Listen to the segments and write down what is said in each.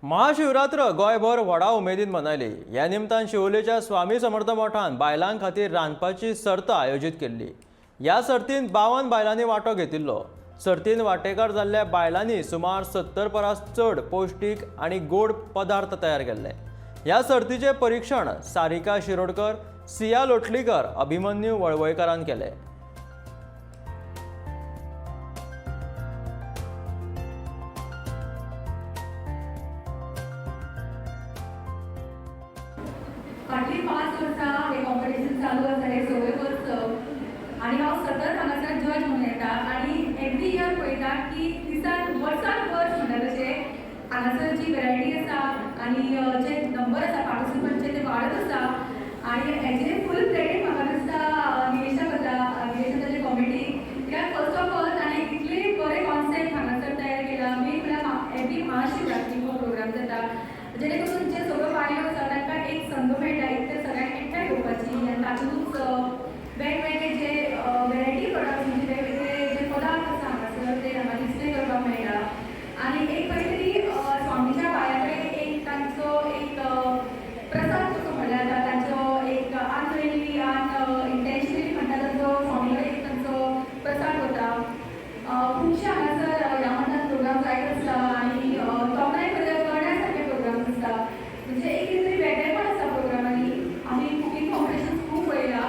महाशिवरात्र गोंयभर व्हडा उमेदीन मनयली. ह्या निमतान शिवोलेच्या स्वामी समर्थ मठान बायलां खातीर रांदपाची सर्त आयोजीत केल्ली. ह्या सर्तीन 52 बायलांनी वांटो घेतिल्लो. सर्तीन वांटेकार जाल्ल्या बायलांनी सुमार 70 परस चड पौश्टीक आनी गोड पदार्थ तयार केल्ले. ह्या सर्तीचें परिक्षण सारिका शिरोडकर, सिया लोटलीकर, अभिमन्यू वळवयकारान केलें. फाटलीं 5 वर्सां हें कॉम्पिटिशन चालू आसा, हें सवय वर्स, आनी हांव सतत हांगासर जज म्हणून येता आनी एवरी इयर पळयता की दिसान वर्सान वर्स म्हणटा तशें हांगासर जी वेरायटी आसा आनी जे नंबर आसा पार्टिसिपंटचे ते वाडत आसा. आनी हेजें फूल क्रेडीट म्हाका दिसता निलेशाक वता, निलेशा ताजे कॉमिटी, कित्याक फर्स्ट ऑफ ऑल ताणें इतले बरे कॉन्सेप्ट हांगासर तयार केला. मेन म्हळ्यार एवरी महाशिवरात्री हो प्रोग्राम जाता, जेणे करून जे सगळ्यो बायलो आसा तांकां एक संद मेळटा एक तर सगळ्यांक एकठांय येवपाची आनी तातूंतच वेगवेगळे जे वेरायटी प्रोडक्ट्स, म्हणजे वेगवेगळे जे पदार्थ आसा हांगासर ते हांगा डिस्प्ले करपाक मेळटा. आनी एक खंय तरी स्वामीच्या पांया कडेन एक तांचो एक प्रसाद कसो म्हणल्यार जाता, तांचो एक अननोइंगली, अनइंटेन्शनली म्हणटा, तांचो स्वामी कडेन एक तांचो प्रसाद वता. खुबशे हांगासर ह्या मठान प्रोग्राम जायत आसता आनी तोखणाय करण्या सारके प्रोग्राम आसता. म्हणजे एक कितें तरी वेगळेपण आसा प्रोग्रामांनी. आमी कुकींग कॉम्पिटिशन खूब पळयला,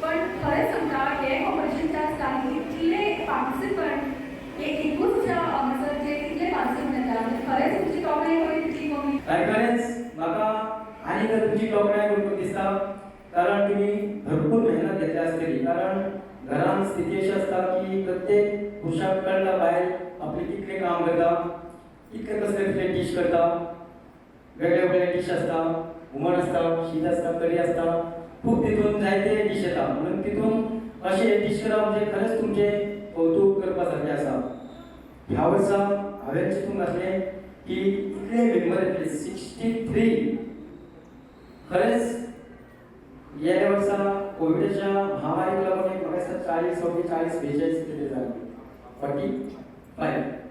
पण खरें सांगता, हें कॉम्पिटिशन जें आसता आनी इतले पार्टिसिपंट हे एकूच हांगासर जे इतले पार्टिसिपंट येता, म्हणजे खरेंच तुमची तोखणाय करी तितली कमी. खरेंच म्हाका आनी तर तुमची तोखणाय करपाक दिसता, कारण तुमी भरपूर मेहनत घेतल्या आसतली. कारण घरान स्थिती अशी आसता की प्रत्येक पुरुशाक कळटा बायल आपली कितलें काम करता, कितले कसले कसले डीश करता. वेगळे वेगळे डीश आसता, हुमण आसता, शीत आसता, कडी आसता, खूब तितून जायते डीश येता. म्हणून तितून अशें डीश करप म्हणजे खरेंच तुमचें कौतूक करपा सारकें आसा. ह्या वर्सा हांवें चिंतूंक नासलें की इतले मेंबर येतले, 63. खरेंच गेल्या वर्सा कोविडाच्या महामारीक लागून एक म्हाका दिसता 40, 44, 42 कितें जालें, 45.